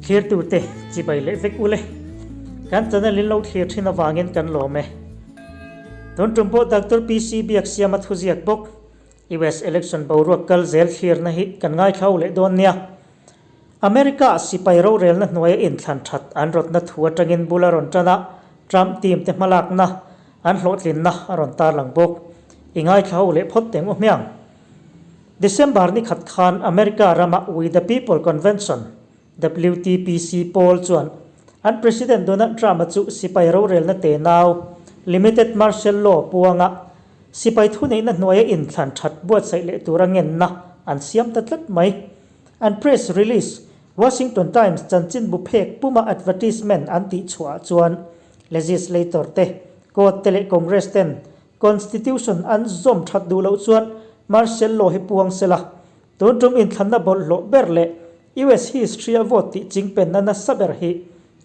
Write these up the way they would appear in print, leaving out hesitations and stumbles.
Thlirtute chibai leh vek ule. Kan channel in lo thlir thin avangin kan lawm e. Tun tum pawh Doctor PC Biaksiama thuziak bawk US election boruak kal zel thlirna hi kan ngaithlau leh dawn nia. America sipai rorelna hnuaia inthlan that an rawtna thu atangin bul a rawn tan a, Trump team te hmalakna an hlawhtlinna a rawn tarlang bawk. I ngaithla ho leh phawt teng u hmiang. December ni khat khan America rama We The People Convention, WTPC, pawl chuan an President Donald Trump-a chu sipai rorelna tenau, limited martial law, puanga sipai thuneihna hnuaia inthlan that buatsaih leh tura ngenna an siam ta tlat mai. An press release, Washington Times chanchinbu phek puma advertisement an tih chhuahah chuan legislator te, court te leh Congress ten Constitution an zawm that duh loh chuan martial law hi puang sela, tun tum inthlanna bawlhhlawh ber leh US history a vote tih chingpenna nasa ber hi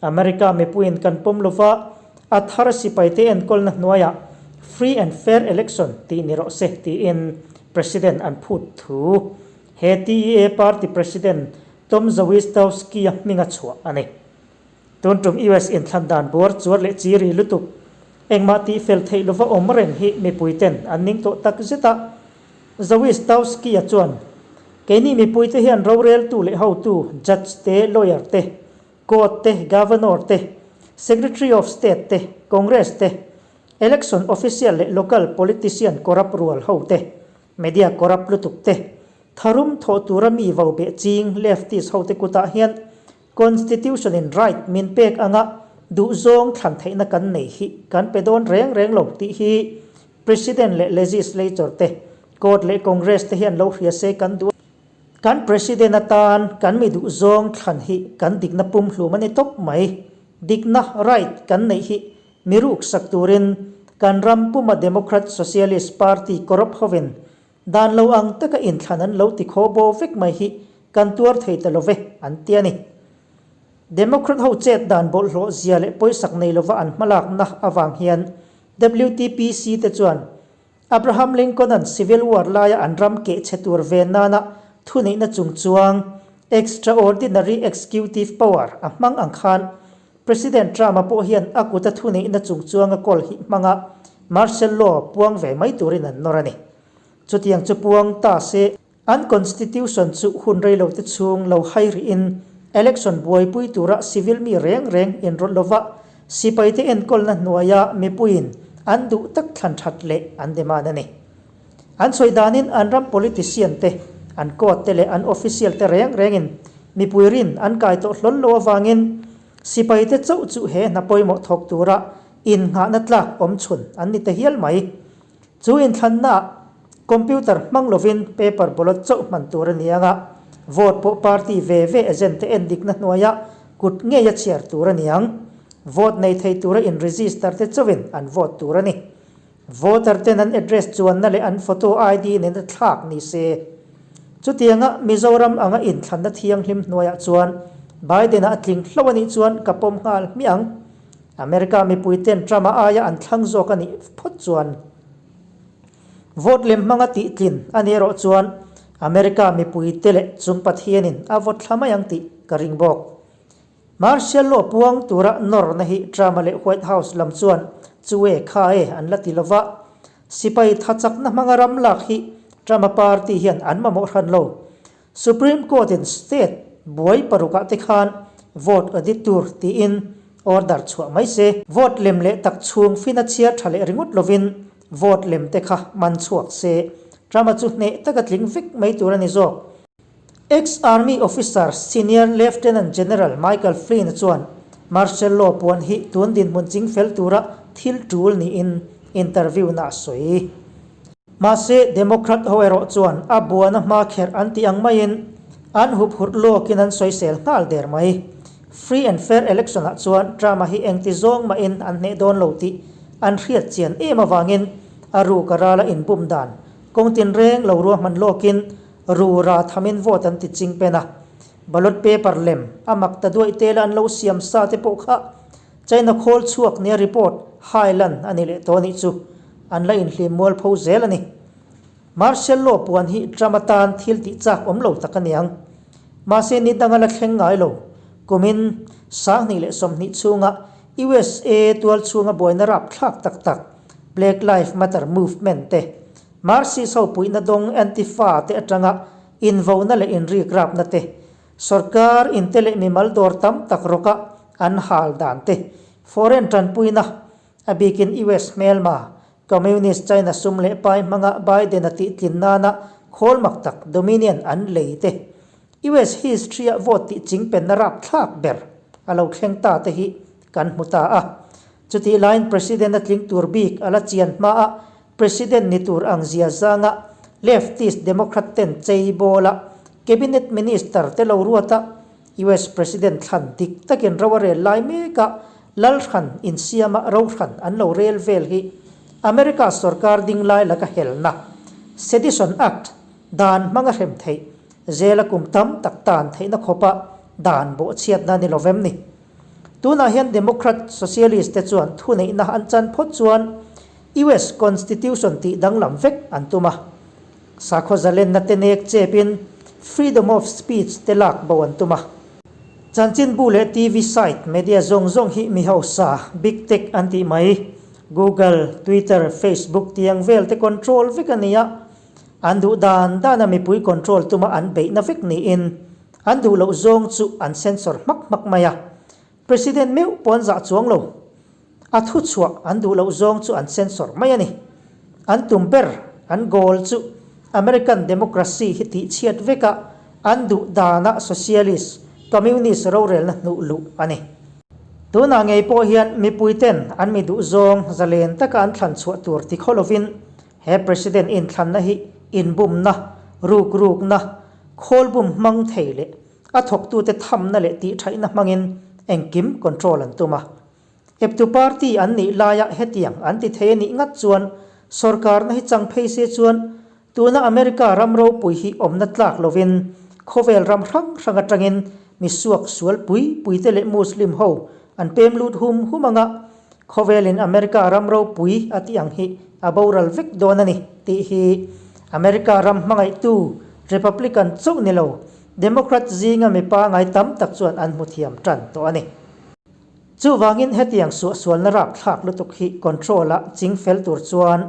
America mipuiin kan pawm lova a thar sipaite enkawlna hnuaiah free and fair election tih ni rawh se tiin President an phut thu he TEA party President Tom Zawistowski-a hminga chhuah a ni. Tun tum US inthlan dan buar chuar leh chi ri lutuk engmah tih fel theih lova awm reng hi mipuiten an ning tawh tak zet a. Zawistowski-a chuan, Keini mipuite hian roreltu leh hotu, judge te, lawyer te, court te, governor te, secretary of state te, congress te, election official leh local politician corrupt rual ho te, media corrupt lutuk te, tharum thawh tura mi vo beh ching leftist ho te kutah hian Constitution in right min pek anga duhzawng thlan theihna kan nei hi kan pe dawn reng reng lo tih hi President leh Legislature te, Court leh Congress te hian lo hria se kan duh a. Kan President atan kan mi duhzawng thlan hi kan dikna pumhlum a ni tawp mai. Dikna, right, kan neih hi mi ruksak turin kan ram puma Democrat Socialist Party corrupt hovin Dan lo ang taka inthlan an lo ti khaw bo vek mai hi kan tuar thei ta lo ve, an ti a ni. Democrat ho chet dan bawlhhlawh zia leh pawisak nei lova an hmalakna avang hian WTPC te chuan Abraham Lincoln-a'n Civil War laia an ram keh chhe tur ve nana thuneihna chungchuang extraordinary executive power a hmang ang khan President Trump-a pawh hian a kuta thuneihna chungchuanga kawl hi hmanga martial law puang ve mai turin an nawr a ni. Chutiang chu puang ta se, an constitution chu hun reilote chhung lo hai rihin election buaipui tura civil mi reng reng inrawlh lova sipaite enkawlna hnuaia mipuiin an duh tak thlan that leh an demand a ni. An sawi danin an ram politician te, an court te leh an official te reng rengin mipui rin an kai tawh hlawl lo avangin sipai te chauh chu he hna pawimawh thawk tura innghahna tlak awm chhun an ni ta hial mai. Chu inthlannaah computer hmang lovin paper ballot chauh hman tur a ni ang a, vote pawh party ve ve agent te endikna hnuaiah kut ngei a chhiar tur a ni ang. Vote nei thei tura in register te chauhin an vote tur a ni. Voter ten an address chuanna leh an photo ID nena thlak ni se. Chutianga Mizoram anga inthlanna thianghlim hnuaiah chuan Biden-a a tling hlo a nih chuan ka pawm nghal hmiah ang. America mipui ten Trump-a aia an thlang zawk a nih phawt chuan vote lem hmanga tihtlin a nih erawh chuan America mipuite leh chung Pathianin a vote thla mai ang tih ka ring bawk. Martial law puang tura nawrna hi Trump-a leh White House lam chuan chu e kha e an la ti lo va, sipai tha chakna hmanga ram lak hi Trump-a party hian an mamawh hran lo. Supreme Court-in state buai parukah te khan vote audit tur tiin order chhuah mai se. Vote lem leh tak chhung fin a chhiar tha leh ringawt lovin vote lem te kha man chhuak se. Trump-a chu hneh taka tling vek mai tur a ni zawk. Ex-Army officer Senior Lieutenant General Michael Flynn chuan martial law puan hi tun dinhmun chingfel tura thil tul niin interview-na a sawi. Mahse, Democrat ho erawh chuan a buana hma kherh an tih ang maiin an hup hurh lawkin an sawisel nghal der mai. Free and fair election-ah chuan Trump-a hi engti zawng mahin an hneh dawn lo tih an hriat chian em avangin a ruk a rala inbum dan kawng tinreng lo ruahman lawkin Ru ra thamin vote an ti ching pen a, ballot paper lem a mak ta duaih tel a an lo siam sa te pawh kha China khawl chhuak nia report hai lan a ni leh tawh anih chu an la inhlim mual pho zel a ni. Martial law puan hi Trump atan thil tih chak awm lo tak a niang. Mahse ni danga la thleng ngai lo. Kumin 2020 chhunga USA tual chhunga buaina rapthlak tak tak Black Life Matter movement te, Marxist ho puihna dawng Antifa te atanga invona leh inrikrapna te, Sorkar inte leh mimal dawr tam tak rawka an hal dan te, foreign tanpuina, a bikin US hmelma, Communist China sum leh pai hmanga Biden-a tihtlin nana khawl mak tak Dominion an lei te, US history-a vote tih chingpenna rapthlak ber a lo thleng ta te hi kan hmu ta a. Chutih laiin President a tling tur bik a la chian hmaa President ni tur ang zia zanga leftist Democrat ten chei bawla Cabinet Minister te lo ruata US President thlan dik takin ro a rel lai meka Lalhran insiama rohran an lo rel vel hi America sorkar ding lai laka helna Sedition Act dan hmanga hrem theih zela kum tam tak tan theihna khawpa dan bawhchhiatna ni lovem ni. Tunah hian Democrat Socialist te chuan thuneihna an chan phawt chuan US Constitution tih danglam vek an tum a. Sakhaw zalenna te nek chepin freedom of speech te lak bo an tum a. Chanchinbu leh TV site, media zawng zawng hi mi hausa, big tech an tih mai, Google, Twitter, Facebook tiang vel te control vek a ni a. An duh dan dana mipui control tuma an beihna vek niin An duh loh zawng chu an censor hmak hmak mai a, President meuh pawh an zah chuang lo. A thu chhuah an duh loh zawng chu an censor mai a ni. An tum ber, an goal chu American democracy hi tihchhiat veka an duh dana socialist, communist rorelna hnuh luh a ni. Tunah ngei pawh hian mipuiten an mi duh zawng zalen taka an thlan chhuah tur ti khaw lovin He President inthlanna hi inbumna, rukrukna, khawlbum hmang thei leh a thawktute thamna leh tihṭhaihna hmangin engkim control an tum a. Eptu party an nih laia hetiang an ti thei a nih ngat chuan sorkarna hi chang phei se chuan tuna America ram ropui hi awmna tlak lovin khawvel ram hrang hrang atangin mi suak sual pui puite leh Muslim ho an pem lut hum hum anga Khawvelin America ram ropui a tih ang hi a boral vek dawn a ni tih hi America ram hmangaihtu Republican chauh ni lo, Democrat zinga mi pangai tam tak chuan an hmu thiam tan tawh a ni. Chuvangin hetiang suahsualna rapthlak lutuk hi control-a ching fel tur chuan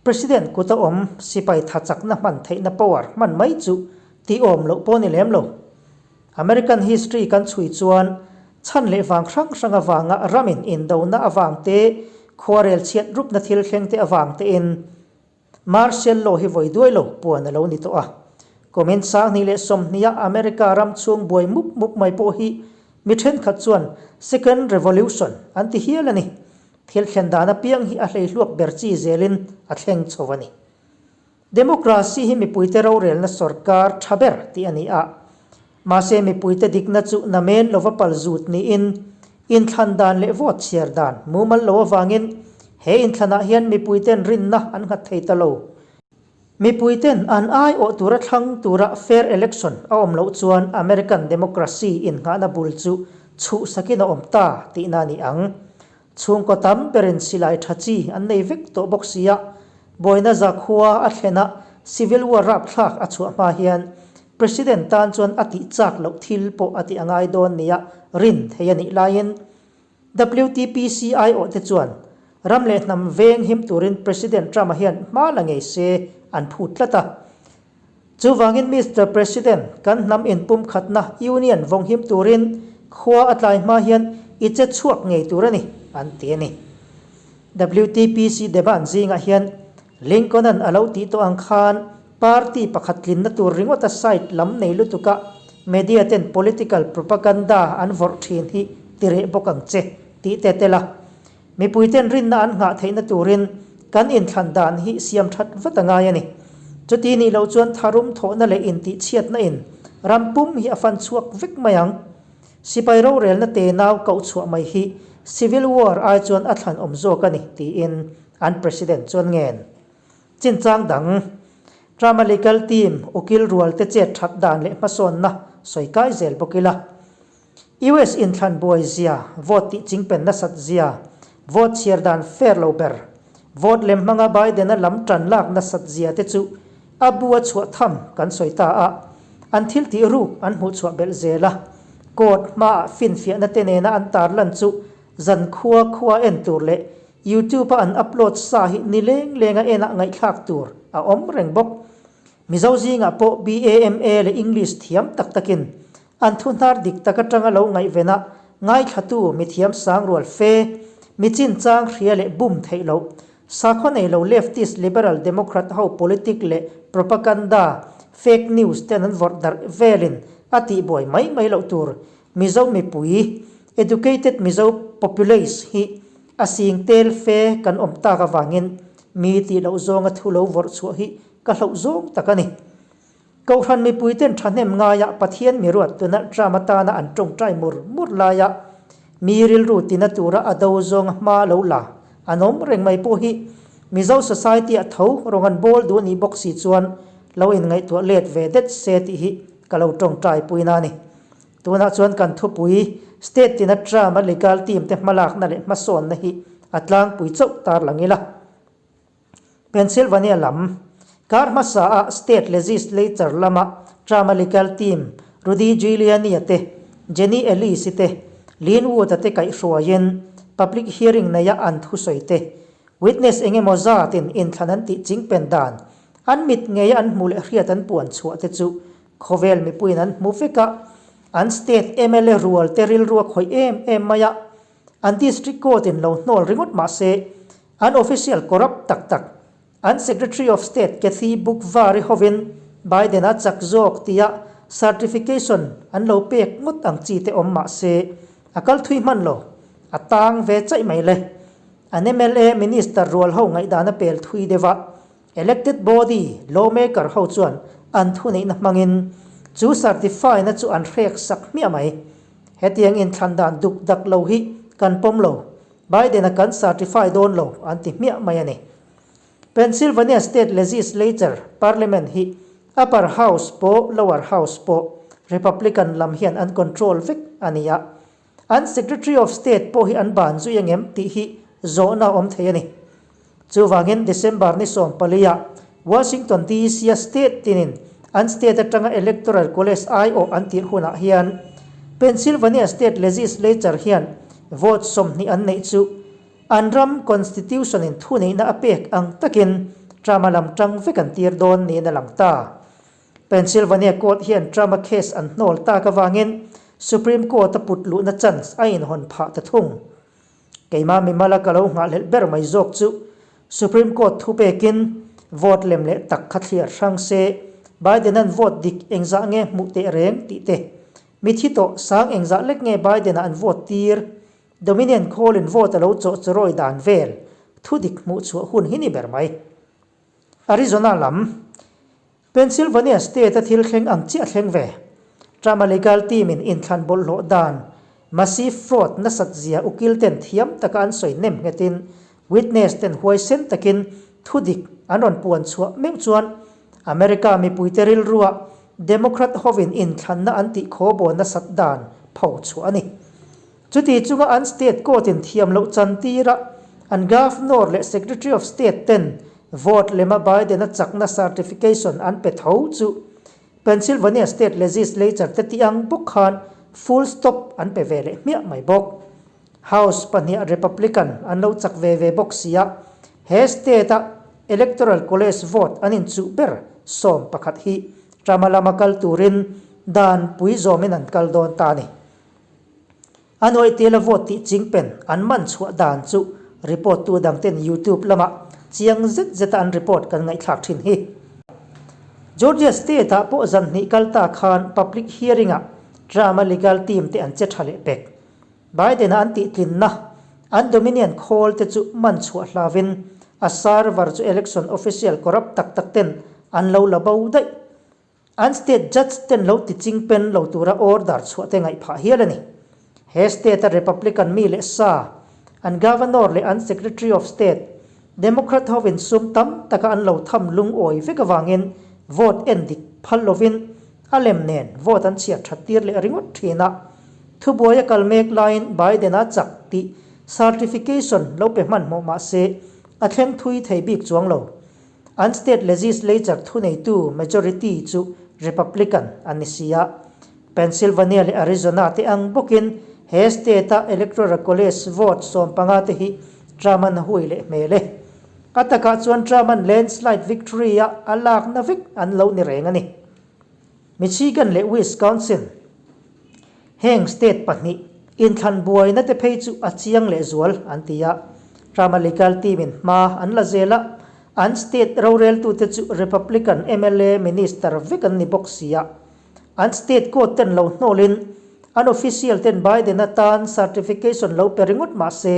President kuta awm sipai tha chakna hman theihna power hman mai chu tih awm loh pawh ni lem lo. American history kan chhui chuan chhan leh vang hrang hrang avanga ramin indona avang te, khuarel chhiat rupna thil thleng te avang tein Martial Law hi vawi duai lo puan a lo ni tawh a. Kumin 2020 a America ram chhung buai mup mup mai pawh hi mi thenkhat chuan Second Revolution an ti hial a ni. Thil thlen dan apiang hi a hleihluak ber chi zelin a thleng chho a ni. Democracy hi mipuite rorelna sorkar tha ber tih a ni a. Mahse mipuite dikna chu namen lova pal zut niin inthlan dan leh vote chhiar dan mumal lo avangin he inthlanah hian mipuiten rinna an nghat thei ta lo. Mipuiten an aiawh tura thlang tura fair election a awm loh chuan American democracy innghahna bul chu chhuhsakin a awm ta tihna a ni ang. Chhungkaw tam berin silai tha chi an nei vek tawh bawk sia, buaina zakhua a thlen a, civil war rapthlak a chhuah hma hian President tan chuan a tih chak loh thil pawh a tih a ngai dawn nia rin thei a nih laiin WTPC aiawh te chuan ram leh hnam veng him turin President Trump-a hian hma la ngei se an phut tlat a. Chuvangin Mister President, kan hnam inpumkhatna Union vawnghim turin khua a tlai hma hian i che chhuak ngei tur a ni, an ti a ni. WTPC demand zingah hian Lincoln-a'n a lo tih tawh ang khan party pakhat tlinna tur ringawta side lam nei lutuka media ten political propaganda an vawrh thin hi tireh bawk ang che tih te tel a. Mipuiten rinna an nghah theihna turin kan inthlan dan hi siam that vat a ngai a ni. Chuti nih loh chuan tharum thawhna leh intihchhiatna in ram pum hi a fan chhuak vek mai ang. Sipai rorelna tenau koh chhuah mai hi Civil War ai chuan a thlan awm zawk a ni, tiin an President chuan ngen. Chinchang dang, Trump-a legal team ukil rual te chet that dan leh hmasawnna sawi kai zel bawk ila. US inthlan buai zia, vote tih chingpen nasat zia, vote chhiar dan fair lo ber, vote lem hmanga Biden-a lam tan lak nasat zia te chu a bu a chhuah tham kan sawi ta a, an thil tih ruk an hmuh chhuah belh zel a. Court hmaah finfiahna te nena an tarlan chu zankhua khua en tur leh YouTube-a an upload sa hi ni leng lenga enah ngaihthlak tur a awm reng bawk. Mizo zingah pawh BAMA leh English thiam tak takin an thu hnar dik tak atanga lo ngaihvena ngaithlatu mithiam sangrual fe, mi chinchang hria leh bum theih loh, sakhaw nei lo leftist liberal democrat ho politic leh propaganda, fake news ten an vawrh darh velin a tihbuai mai mai loh tur Mizo mipui, educated Mizo populace hi a sing tel fe kan awm tak avangin mi tih loh zawnga thu lo vawrh chhuah hi ka hlauh zawng tak a ni. Kohhran mipuiten thahnem ngaia Pathian miruat Donald Trump atana an tawngtai mur mur laia mi rilru tina tura a do zawnga hma lo la an awm reng mai pawh hi Mizo society-ah tho rawng an bawl duh anih bawk si chuan lo inngaihtuah let ve det se tih hi ka lo tawngtai puina a ni. Tunah chuan kan thupui state tina Trump-a legal team te hmalakna leh hmasawnna hi a tlangpui chauh tarlang ila. Pennsylvania lam kar hmasa a state legislature lama Trump-a legal team Rudy Giuliani-a te, Jenny Ellis-i te, Lin Wood-a te kaihhruaiin public hearing neia an thusawi te, witness eng emaw zatin inthlan an tih chingpen dan an mit ngeia an hmuh leh hriat an puan chhuah te chu khawvel mipuiin an hmu vek a, an state mla rual te rilru a khawih em em mai a, an district court-in lo hnawl ringawt mah se, An official corrupt tak tak, an Secretary of State Kathy Boockvar-i hovin Biden-a chak zawk tia certification an lo pek ngawt ang chi te awm mah se, a kal thui hman lo, a tang ve chaih mai le. An mla minister rual ho ngaihdan a pel thui deuh a, elected body lawmaker ho chuan an thuneihna hmangin chu certify-na chu an hrek sak hmiah mai. Hetiang inthlan dan duk dak lo hi kan pawm lo, Biden-a kan certify dawn lo an ti hmiah mai a ni. Pennsylvania State Legislature, Parliament, hi Upper House pawh Lower House pawh Republican lam hian an control vek a ni a. An Secretary of State pawh hi an ban zui angem tih hi zawhna a awm thei a ni. Chuvangin December ni 14-ah Washington DC-a state tinin an state atanga Electoral College aiawh an tirh hunah hian Pennsylvania State Legislature hian vote 20 an neih chu an ram Constitution-in thuneihna a pek ang takin Trump-a lam tang vek an tir dawn niin a lang ta. Pennsylvania court hian Trump-a case an hnawl tak avangin Supreme Court-a put luhna chance a inhawn phah ta thung. Keimah mimala ka lo nghahhlelh ber mai zawk chu Supreme Court thu pekin vote lem leh tak kha thliar hrang se, Biden-a'n vote dik engzah nge hmuh teh reng tih te, mithi tawh sang engzah lek nge Biden-a an vote tir, Dominion khawlin vote a lo chawh chawrawi dan vel thu dik hmuh chhuah hun hi ni ber mai. Arizona lam Pennsylvania state-a thil thleng ang chiah thleng ve. Trump-a legal team-in inthlan bawlhhlawh dan, massive fraud nasat zia ukil ten thiam taka an sawi nem nghetin witness ten huaisen takin thudik an rawn puan chhuah meuh chuan America mipuite rilrua Democrat hovin inthlanna an tih khawbaw nasat dan pho chhuah a ni. Chuti chunga an state court-in thiam loh chantira an Governor leh Secretary of State ten vote lema Biden-a chakna certification an pe tho chu Pennsylvania State Legislature te tih ang bawk khan full stop an pe ve leh hmiah mai bawk. House pahniha Republican an lo chak ve ve bawk sia, he state-a Electoral College vote an inchuh ber 11 hi Trump-a lama kal turin dan pui zawmin an kal dawn ta a ni. A nuaih tila vote tih chingpen an man chhuah dan chu report tu dang ten YouTube lamah chiang zet zeta an report kan ngaihthlak thin hi. Georgia state ah pawh zan hnih kal ta khan public hearing ah Trump-a legal team te an che tha leh pek. Biden-a an tih tlinna an Dominion khawl te chu man chhuah hlavin a server chu election official corrupt tak tak ten an lo la bo daih. An state judge ten lo ti chingpen lo tura order chhuah te ngaih phah hial a ni. He state a Republican mi leh sa, an governor leh an secretary of state, Democrat hovin sum tam taka an lo tham lungawi vek avangin vote en dik phal lovin a lem nen vote an chhiat that tir leh ringawt thin a. Thubuai a kal mek laiin Biden-a chak tih certification lo pe hmanhmawh mah se a thleng thui thei bik chuang lo. An state legislature thuneitu majority chu Republican an ni si a. Pennsylvania leh Arizona te ang bawkin he state-a Electoral College vote 15 te hi Trump-a'n a hui leh hmel e. A takah chuan Trump-a'n landslide victory-a a lakna vek an lo ni reng a ni. Michigan leh Wisconsin, heng state pahnih inthlan buaina te phei chu a chiang lehzual an ti a. Trump-a legal team-in hma an la zel a, an state roreltute chu Republican mla minister vek an ni bawk si a. An state court ten lo hnawlin an official ten Biden atan certification lo pe ringawt mah se,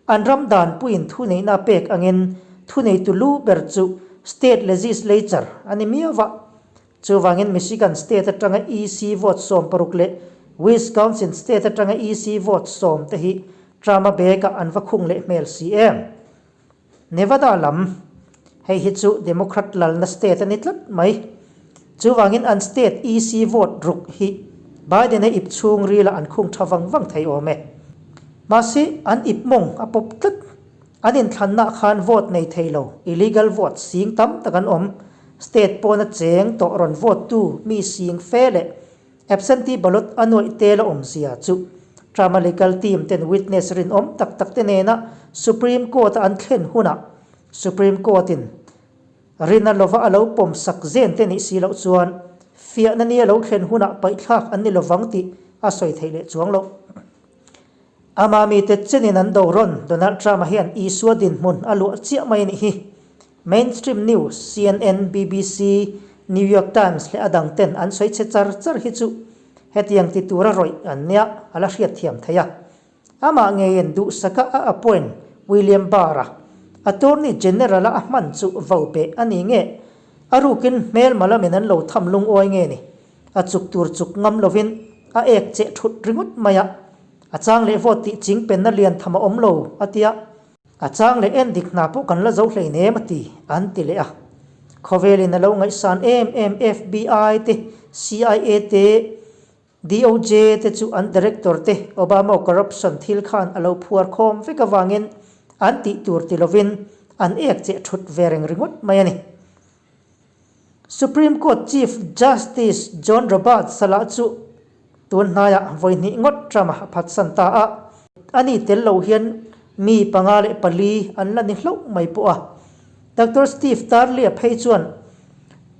an ram danpuiin thuneihna a pek angin thuneitu lu ber chu state legislature a ni miau va. Chuvangin Michigan state atanga EC vote 60 leh Wisconsin state atanga EC vote 10 te hi Trump-a bag-ah an va khung leh hmel si em? Nevada lam, hei hi chu Democrat lalna state a ni tlat mai. Chuvangin an state EC vote ruk hi Biden-a ip chhung rilah an khung tha vang vang thei awm e. Mahse, an ip mawng a pawp tlat. An inthlannaah khan vote nei thei lo, illegal vote sing tam tak an awm. State pawna cheng tawh rawn vote tu mi sing fe leh Absentee ballot a nuaih tel a awmzia chu Trump-a legal team ten witness rinawm tak tak te nena Supreme Court-a an thlen hunah Supreme Court-in rina lova a lo pawm sak zen te nih si loh chuan fiahna ni a lo thlen hunah paihthlak an ni lovang tih a sawi theih leh chuang loh. Ama mite chenin an do rawn Donald Trump-a hian Isua dinhmun a luah chiah mai a nih hi. Mainstream news, CNN, BBC, New York Times leh a dang ten an sawi chhe char char hi chu hetiang ti tura rawih an nia a la hriatthiam thei a. Amah ngeiin duhsaka a appoint William Barr-a Attorney General-a a hman chu vo beh a ni nge? A rukin hmelma lamin an lo tham lungawi nge ni? A chuk tur chuk ngam lovin a ek cheh thut ringawt mai a, a chang leh vote tih ching penna lian tham a awm lo a tia. A chang leh en dik hna pawh kan la zo hleinem a ti, an ti leh a. Khawvelin a lo ngaihsan em em FBI te, CIA te, DOJ te chu an director te Obama corruption thil khan a lo phuar khawm vek avangin an tih tur ti lovin an ek cheh thut ve reng ringawt mai a ni. Supreme Court Chief Justice John Roberts a lah chu tun hnaiah vawi hnih ngawt Trump a phatsan ta a, ani tel lo hian mi 54 an la ni hlauh mai pawh a. Doctor Steve Tarley-a phei chuan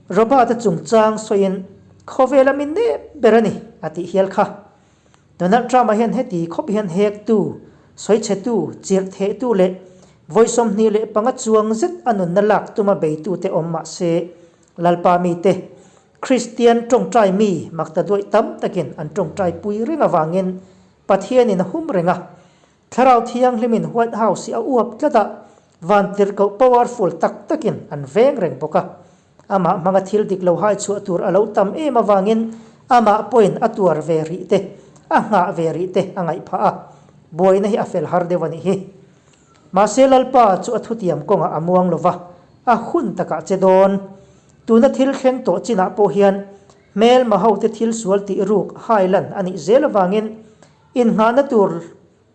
Roberts-a chungchang sawiin khawvela mi nep ber a ni a tih hial kha. Donald Trump-a hian heti khawp hian hektu, sawichhetu, chirhthehtu leh vawi 25 chuang zet a nunna lak tuma beitute awm mah se, Lalpa mite, Kristian tawngtai mi makta duaih tam takin an tawngtai pui reng avangin Pathianin a hum reng a. Thlarau Thianghlimin White House hi a uap tlat a, vantirhkoh powerful tak takin an veng reng bawk a. Amah hmanga thil dik lo hai chhuah tur a lo tam em avangin amah pawhin a tuar ve rih te, a nghah ve rih te a ngaih phah a, buaina hi a fel har deuh a nih hi. Mahse Lalpa chu a thutiam kawngah a muang lo va, a hun takah che dawn. Tuna thil thleng tawh chinah pawh hian hmelma hote thil sual tih ruk hai lan a nih zel avangin innghahna tur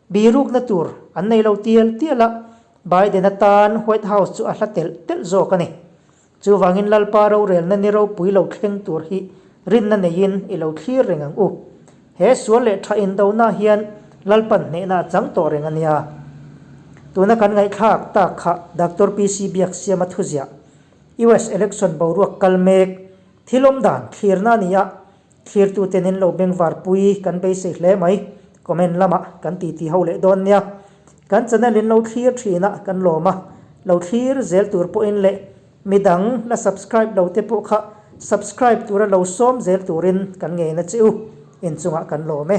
Birukna tur an nei lo tial tial a, Biden-a tan White House chu a hla telh telh zawk a ni. Chuvangin Lalpa rorelna ni ropui lo thleng tur hi rinna neiin i lo thlir reng ang u. He sual leh tha indona hian Lalpan hnehna a chang tawh reng a nia. Tuna kan ngaihthlak tak kha Doctor PC Biaksiama thuziah, US election boruak kal mek, thil awmdan thlirna a ni a, Thlirtute nen lo bengvarpui kan beisei hle mai. Comment lamah kan titi ho leh dawn nia. Kan channel in lo thlir thin a kan lawm a, lo thlir zel tur pawhin leh midang la subscribe lo te pawh kha subscribe tura lo sawm zel turin kan ngeina che u. Inchungah kan lawm e.